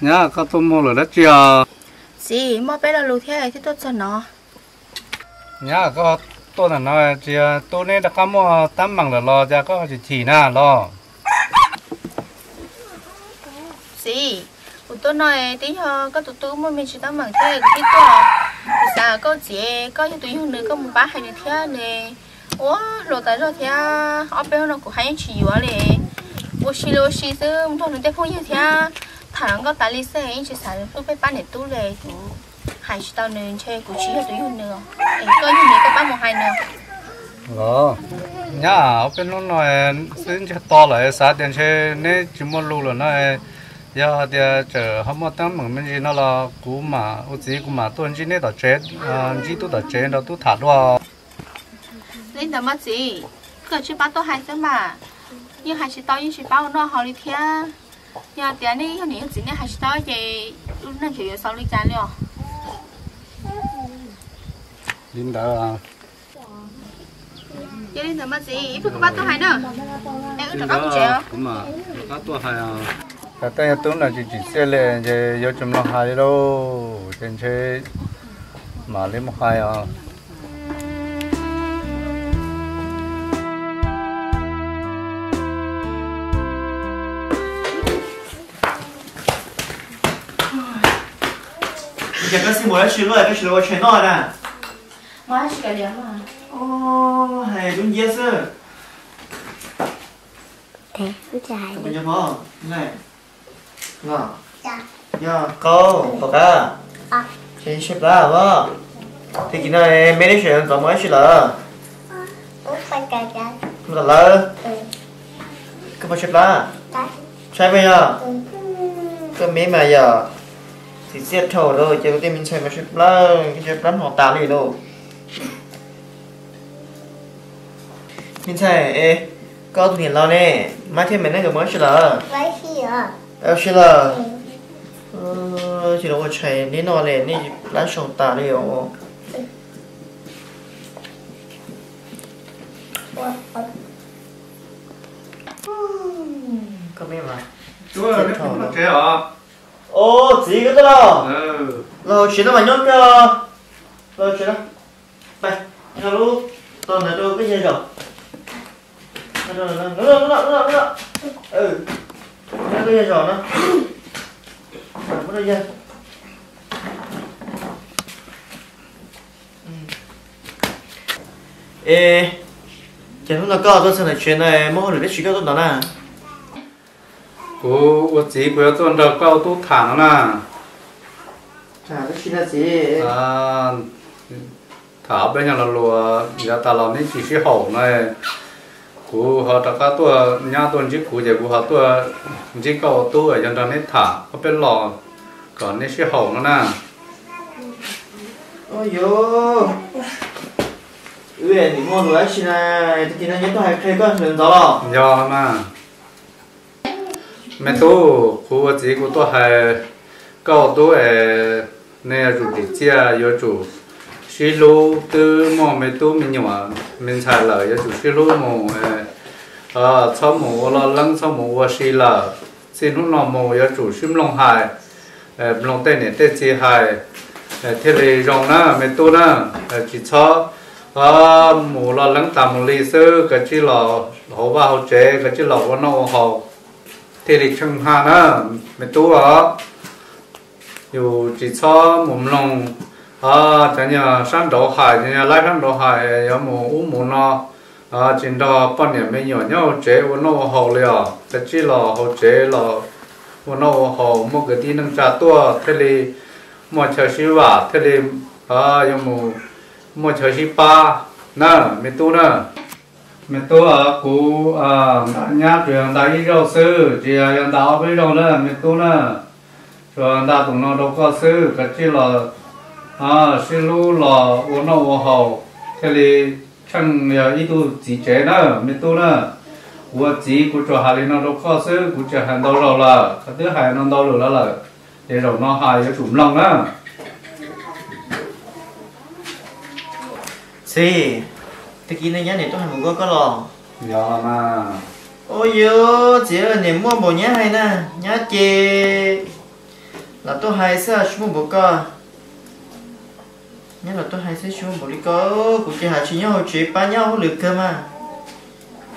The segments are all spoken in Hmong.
Nyab, koj tuaj muaj lus dab tsi os? Txiv, muaj peb lo lus thiab thiaj tuaj txog no. Nyab, koj tuaj ntawm no tsis yog tub neb rov qab muaj teeb meem lawm los cas koj tsis chim na los? Txiv, kuv tuaj no twb yog koj tus tub muaj me ntsis teeb meem thiab kuv thiaj tuaj. Kuv xav koj txiv, koj yog tus yug nws koj mus pab hais nws thiab nws ua hluas tas zog thiab ob peb hnub no kuv hais yeej tsis yuav li. Ua si li ua si xwb, nrog nws tej phooj ywg thiab tham nkauj tas li xwb, yeej tsis xav hlub peb pab niam tub li. Kuv hais tsis tau nws ntshe kuv tsis yog tus yug nws, es koj yog nws koj pab mus hais nws. Los, nyab, ob peb hnub no xwb ntsiag to lawm, xav tias ntshe neb tsis muaj lus lawm no. Yog hais tias tseem ho muaj teeb meem me ntsis no los kuv mam ua txiv kuv mam tuaj ntsib neb tom tsev, ntsib tub tom tsev nrog tub tham dua. Li ntawd mas txiv, koj tsis pab tuaj hais xwb mas, yeej hais tsis tau yeej tsis pab ua noj haus li thiab. Yog tias nej yog niam yog txiv nej hais tsis tau ces lub neej tseem yuav xaus li cas li os? Li ntawd. Yog li ntawd mas txiv, ib pliag kuv pab tuaj hais na. Es wb rov qab mus tsev os. Kuv mam rov qab tuaj hais os. Yog tej yog tub no tsis tsim txiaj li ces yuav tsis mloog hais li lauj, ces ntshe mam li mus hais os. Cas koj xij mus dab tsi luaj, koj tsis los ua tshais noj na? Hais dub nciab xwb. Yog qaub tom qab, tshaib plab os. Tag kis no me neb sawv ntxov mus dab tsi lawm? Mus tom lawv. Koj puas tshaib plab? Tshaib puas yog? Koj me mas yog txiv txiaj dhau lawm ces kuv tej me ntxhais mas tshaib plab, tshaib plab hno tas li lauj. Me ntxhais, koj tus niam laus ne, mab thiab me ne nkawd mus dab tsi lawm? Ua si lawm. Tsis los ua tshais neb noj li, nej plab sau tas li os. Txiv, koj tuaj los? Los hauv tsev no mas nyob kawg. Los hauv tsev no. Pab, nqa lub tos ntawd rau koj yawg zaum. Nqa koj yawg zaum no. Muab rau yawg. Es, ces hnub no koj tuaj txog ntawm tsev no muaj hauj lwm dab tsi koj tuaj ntawd na? Kuv ua txiv kuv yuav tuaj nrog koj tub tham no na. Tham ob peb nyuag lo lus, yav tas los neb tsis sib haum no, kuv ho rov qab tuaj, nyab tuaj ntsib kuv ces kuv ho tuaj ntsib koj ua tub yog nrog neb tham ob peb lo kom neb sib haum no na. Ua yuav, wb nim muaj lus dab tsi na, tag kis no nyob tuaj hais qhia koj sawv ntxov los? Yog mas. Me tub, kuv ua txiv kuv tuaj hais koj ua tub es nej yuav tsum ris txiaj, yuav tsum sib hlub, twb muaj me tub me nyuam me ntxhais lawm yuav tsum sib hlub mus, txhob mus ua loj leeb, txhob mus ua si lawm. Txij hnub no mus yuav tsum sib mloog hais, mloog tej niam tej txiv hais thiaj li zoo na me tub na. Tsis txhob mus loj leeb tas mus li xwb, kav tsij los hauv vaj hauv tsev, kav tsij los ua noj ua haus thiaj li tsheej haj na me tub os. Yus tsis txhob mus mloog cov nyuag sab nraud hais, cov nyuag laib sab nraud hais yuav mus ub mus no, tsis nrog poj niam me nyuam nyob hauv tsev ua noj ua haus li os. Kav tsij los hauv tsev los ua noj ua haus, muaj kwv tij neej tsa tuaj thiaj li muaj chaw sib vam, thiaj li yuav mus muaj chaw sib pab na me tub na. Me tub, kuv nta nyab tsuas yog nta ib zaug xwb, tsis yog nta ob peb zaug na me tub na. Tsuas nta tus no rau koj xwb, kav tsij los sib hlub los ua noj ua haus thiaj li tsheej yog ib tug txiv tsev na me tub na. Kuv ua txiv kuv tsuas hais li no rau koj xwb, kuv tsis hais ntau zaus lawm, koj twb hais no ntau lawm lawm, ces zaum no hais yuav tsum mloog na. Txiv, tag kis no nyab niam tuaj hais mus koj koj los? Yog mas. Ua yus txiv niam muaj npaum nyab hais na, nyab ces los tuaj hais xwb tsis muaj npaum koj. Nyab los tuaj hais xwb tsis muaj npaum li koj, kuv ces hais tsis nyob hauv tsev pab nyab hauj lwm kawg mas.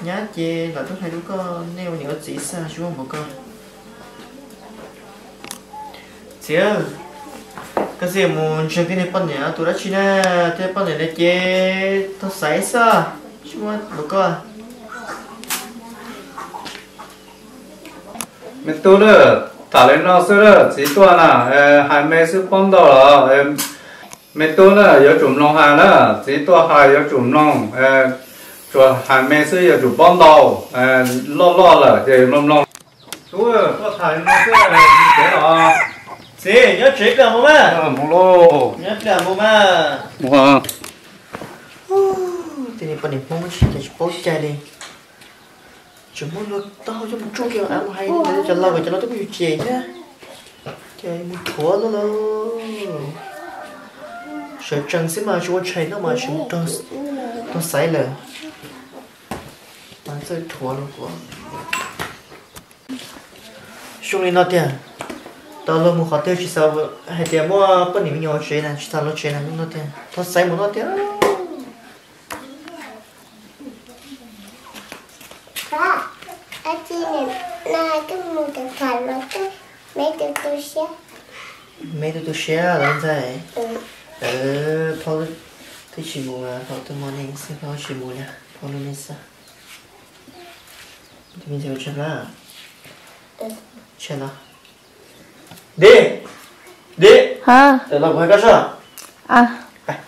Nyab ces los tuaj hais rau koj, nej ua niam ua txiv xwb tsis muaj npaum koj. Txiv, koj xav mus ntseeg koj niag poj niam tus dab tsi na, tej poj niam no ces tog xaiv xwb, tsis muaj npaum koj. Me tub na, tham li no xwb na, txiv tuaj na, hais me xwb paub ntau los. Me tub na, yuav tsum mloog hais na, txiv tuaj hais yuav tsum mloog, tsuas hais me xwb yuav tsum paub ntau, loj loj lawm ces mloog mloog. Tub, tuaj tham li no xwb, kev los. Txiv, nyob tsev pliag mus mas. Nyob pliag mus mas. Tej niag poj niam Hmoob tsis paub cai li. Tseem muab luag taub hau coj mus tsuj kiag av mus hais cov laus kom cov laus tuaj pab yus cem thiab. Ces mus rhuav luaj lauj. Sawv tsees xwb mas tsis ua tshais noj mas tsis mus tog xaiv lawm. Mas txawj rhuav los kuv. Xyoo li no tiag, tau luag mus qhov twg tsis xav hais tias muaj poj niam me nyuam hauv tsev na, tsis xav los tsev na, xyoo no tiag tog xaiv mus noj tiag. Me tu tu siab los ntxhais. Phauj twb tsis mus, phauj twb mus ne xwb, phauj tsis mus li, phauj lub neej xwb. Tus me ntxhais mus tsev na. Tsev no. Dib, Dib, tawm los kuv hais koj soj.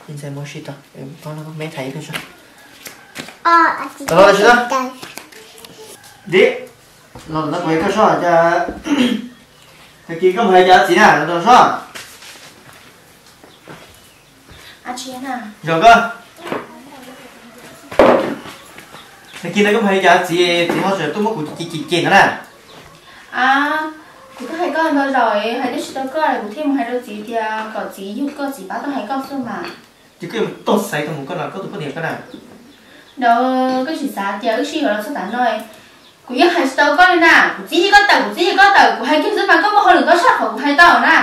Me ntxhais mus ua si tau, me tham ib pliag soj. Tawm los tsis tau. Dib, los no kuv hais koj soj, tag kis koj mus hais cov txiv na, los soj. Zoo koj. Tag kis no koj mus hais li cas txiv, txiv ho tseem tuaj muab kuv cem cem no na. Kuv twb hais koj ntau zaus, hais twb tsis tau koj, kuv thiaj mus hais rau txiv tias kom txiv yug koj, txiv pab tuaj hais koj xwb mas. Ces koj yuav mus tog xaiv tau mus koj no, koj tus poj niam koj na. Nraud, koj tsis xav tias wb sib yuav los txog tav no, kuv yeej hais tsis tau koj li na. Kuv txiv yig koj tawm, kuv txiv yig koj tawm, kuv hais kiag xwb mas koj muaj hauj lwm ntau tshaj qhov kuv hais tau na.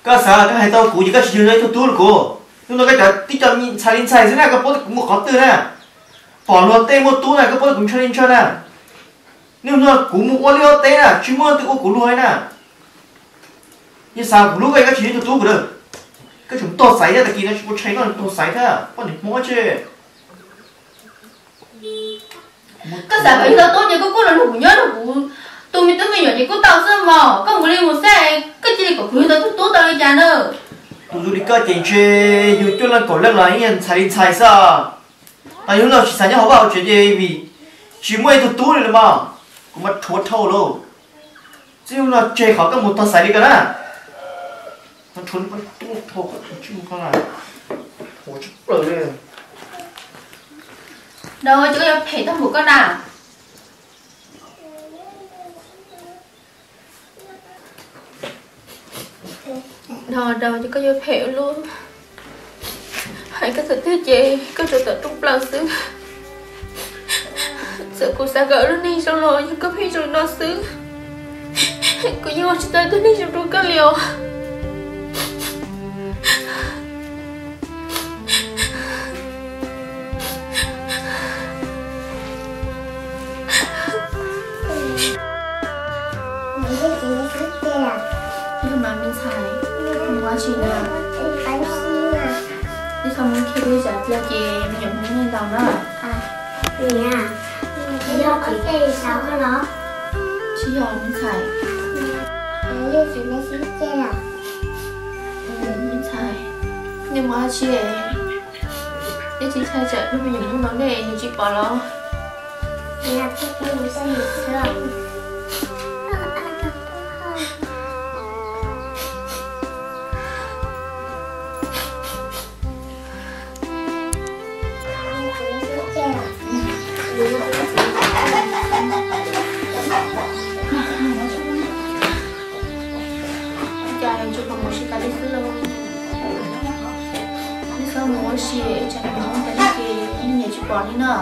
Koj xav koj hais tau kuv ces koj tsis yug ib tug tub li kuv. Hnub no koj cov tib co ntxhais li ntxhais xwb na, koj paub tias kuv mus qhov twg na. Pom luag tej muaj tub na koj paub tias kuv ntshaw li ntshaw na. Hnub no kuv mus ua liaj ua teb na tsis muaj leej twg ua kuv luag li na. Yog xav kuv hlub koj, koj tsis yug ib tug tub kuv lawm. Koj tseem tuag xaiv thiab, tag kis no tsis ua tshais noj tuag xaiv thiab, poj niam Hmoob tsi. Koj xav kom yug tau tub ces koj kuj los nrog kuv nyob, nrog kuv tu me tub me nyuam ces kuj tau xwb mog. Koj mus li mus xwb, koj cia li kom kuv yug tau tus tub tau li cas na. Tus zoo li koj ces ntshe yug cuaj leej kaum leej los yeej ntxhais li ntxhais xwb. Tau yug los tsis xav nyob hauv vaj hauv tsev ces vim tsis muaj ib tug tub li los mas, kuv mas rhuav dhau lawm. Txij hnub no tseg qhov koj mus tuag xaiv li ko na. Rhuav tsis plaws li. Nraug, ces koj yuav phem tag npaum koj na. Nraug, ces koj yuav phem ua luaj. Hais koj txawm tiag ces koj tsuas tawm rooj plaws xwb. Txawm kuv xav kom lub neej zoo los yog koj pheej zoo li no xwb, kuv yeej ua tsis tau tug neeg zoo rau koj li os. Ntxhais, mus ua tsi na? Neb txhob muab kiag lub zam cia ces me nyuam mus ntau na. Tsis yog, me ntxhais. Me ntxhais, nej mus ua tsi? Neb tsis ntshai tsam me nyuam mus no nej nws tsis pom los? Cas tsis pom mus ua si tas li xwb lauj? Nej txhob mus ua si, tsam nws mus tas li ces nej niam tsis pom li no.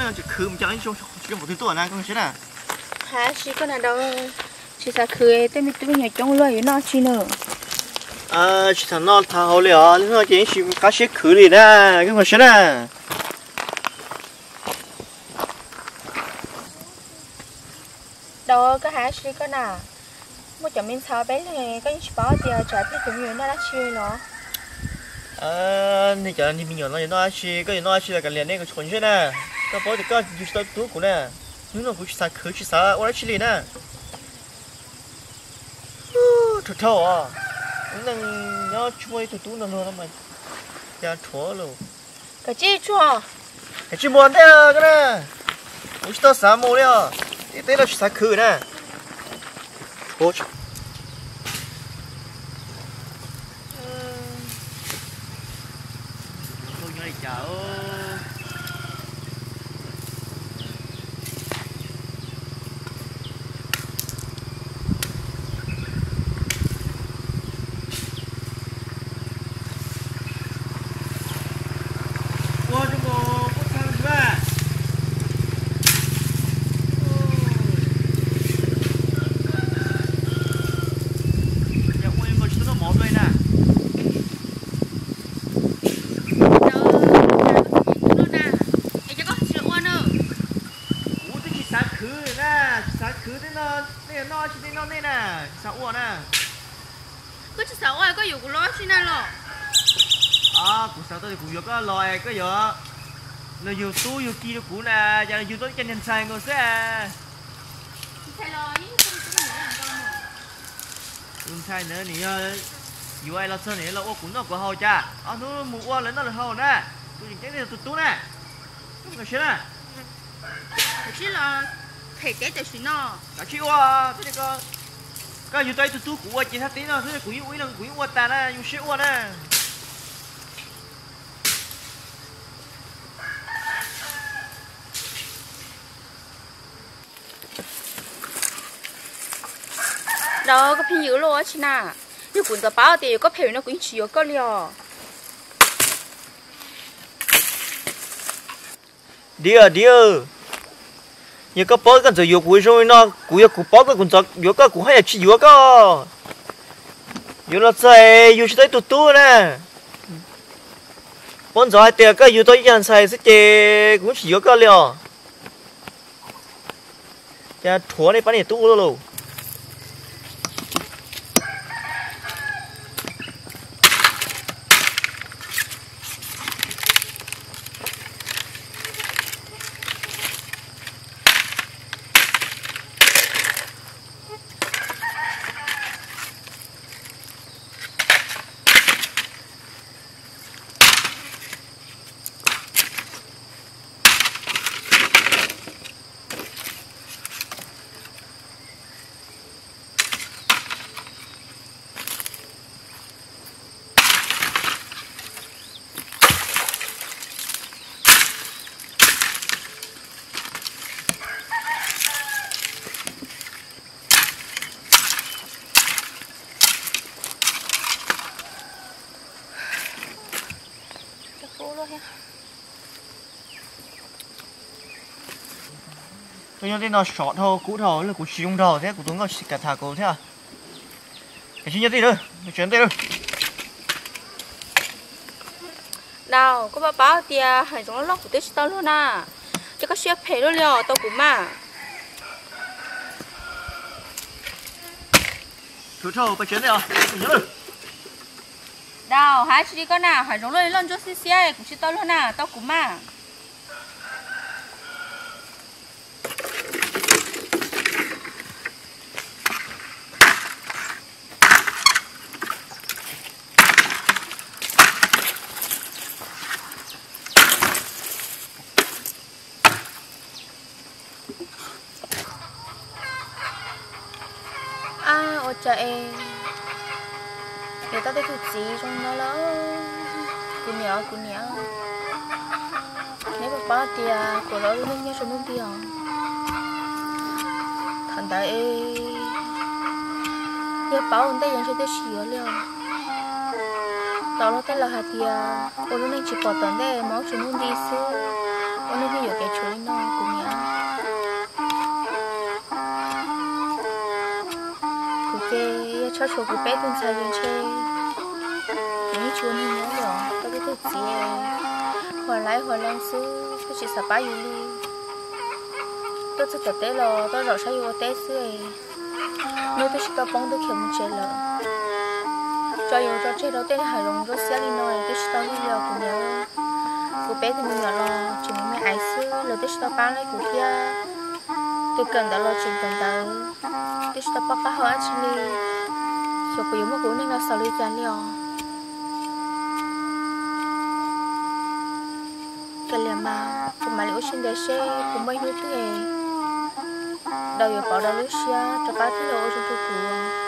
Tsis khwv mus coj zoo zoo npaum twg tuaj na koj saib na. Hais tsis koj na Dau, tsis xav khwv tej me tub me nyuam coob luaj yuav noj tsi na. Tsis tham noj tham haus li os, hnub no ces yeej tsis qab siab khwv li na, koj saib na. Dau, koj hais tsis koj na, muaj cov me ntxhais peb leeg koj yeej tsis paub tias tsam peb tus me nyuam noj dab tsi los. Nej cov me nyuam no yuav noj dab tsi, koj yuav noj dab tsi los kav liam, nej kom tsis quav ntsej na. Koj paub tias koj yug tsis tau tub kuv na. Hnub no kuv tsis xav khwv tsis xav ua dab tsi li na. Rhuav dhau os, lub neej nyob tsis muaj ib tug tub nrog luag no mas cas rhuav lauj. Kav tsij tsuag, kav tsij mus ntej koj na. Kuv tsis tau xav mus li os, ib teb no tsis xav khwv na. Rhuav Kuv twb tsis xav khwv na, tsis xav khwv tej no, nej noj tsis nej noj nej na, tsis xav ua na. Koj tsis xav ua koj yuav kuv los tsi na los? Kuv xav tau tias kuv yuav koj los koj yuav, los yug tub yug ki rau kuv na, cas los yug tau ib co niag ntxhais nkaus xwb. Tus ntxhais ntawd nws yog yuav los txog nws los ua kuv noj kuv haus cas ob hnub mus ua lawv noj lawv haus na. Tus tseem ceeb yog tus tub na. Koj siab na. Kav tsij los them teb tam sim no. Kav tsij ua, koj yug tau ib tug tub kuv ua ces thaj teb no xwb kuv yeej ua ib leeg kuv yeej ua tas na, zoo siab ua na. Dau, koj pheej yuav luaj ua tsi na? Yog kuv ntxov paub tias yuav koj phem no kuv yeej tsis yuav koj li os. Diam, diam, yog koj paub koj ntxov yuav kuv zoo li no, kuv yog kuv paub koj kuv ntxov yuav koj kuv haj yam tsis yuav koj. Yuav los txog yug tsis tau ib tug tub na. Paub ntxov hais tias koj yug tau ib co ntxhais xwb ces kuv tsis yuav koj li os. Cas rhuav nej pab niam tub ua luaj lauj. Tuaj nyob tej no sov dhau kub dhau, kuv tsis zoo nraug thiab kuv tus nkauj tsis kam tham kuv thiab. Kav tsij nyob tej lawm, tsev ntej lawm. Dau, koj paub paub tias hav zoov loj loj kuv twb tsis tau luag na, ces koj siab phem luaj li os, tau kuv mas. Dau, hais tsis li koj na, hav zoov loj li loj ntsuab xiab xiab kuv tsis tau luag na, tau kuv mas. Ab, ua cas es yuav tau tej tug txiv zoo no lawm. Kuv niam, kuv niam, neb puas paub tias kuv los ua lub neej nyob saum ntuj nti os? Thaum ntawd es yog paub ua ntej yeej tsis yuav li os. Tos luag tej laus hais tias ua lub neej tsis pom tom ntej mas ua tsaug ntuj nti xwb. Ua neej twb yuam kev tshuav li no kuv niam. Kuv ces yog tshua tshuav kuv peb tug ntxhais ces ntshe kuv yeej tsis ua neeg nyob li os. Koj tib tug txiv, hua laib hua leej xwb twb tsis xav pab yus li. Tuaj txog tom teb los tuaj zaum saib yus ua teb xwb. Hnub twb tsis tau poob twb khiav mus tsev lawm. Tso yus tso tseg rau tej hav zoov ntsuab xiab li no twb tsis tau lig li os kuv niam. Kuv peb tug me nyuam los tseem me me aiv xwb, lawv twb tsis tau pab li kuv thiab. Tus kawm ntawv los tseem kawm ntawv, twb tsis tau pab qab hau dab tsi li. Xyov kuv yuav muab kuv ua neej no xaus li cas li os. Kav liam mas kuv mam li ua siab ntev seb puas muaj ib hnub twg daws yuav pauv rau lub siab rov qab thiaj li ua zoo rau kuv.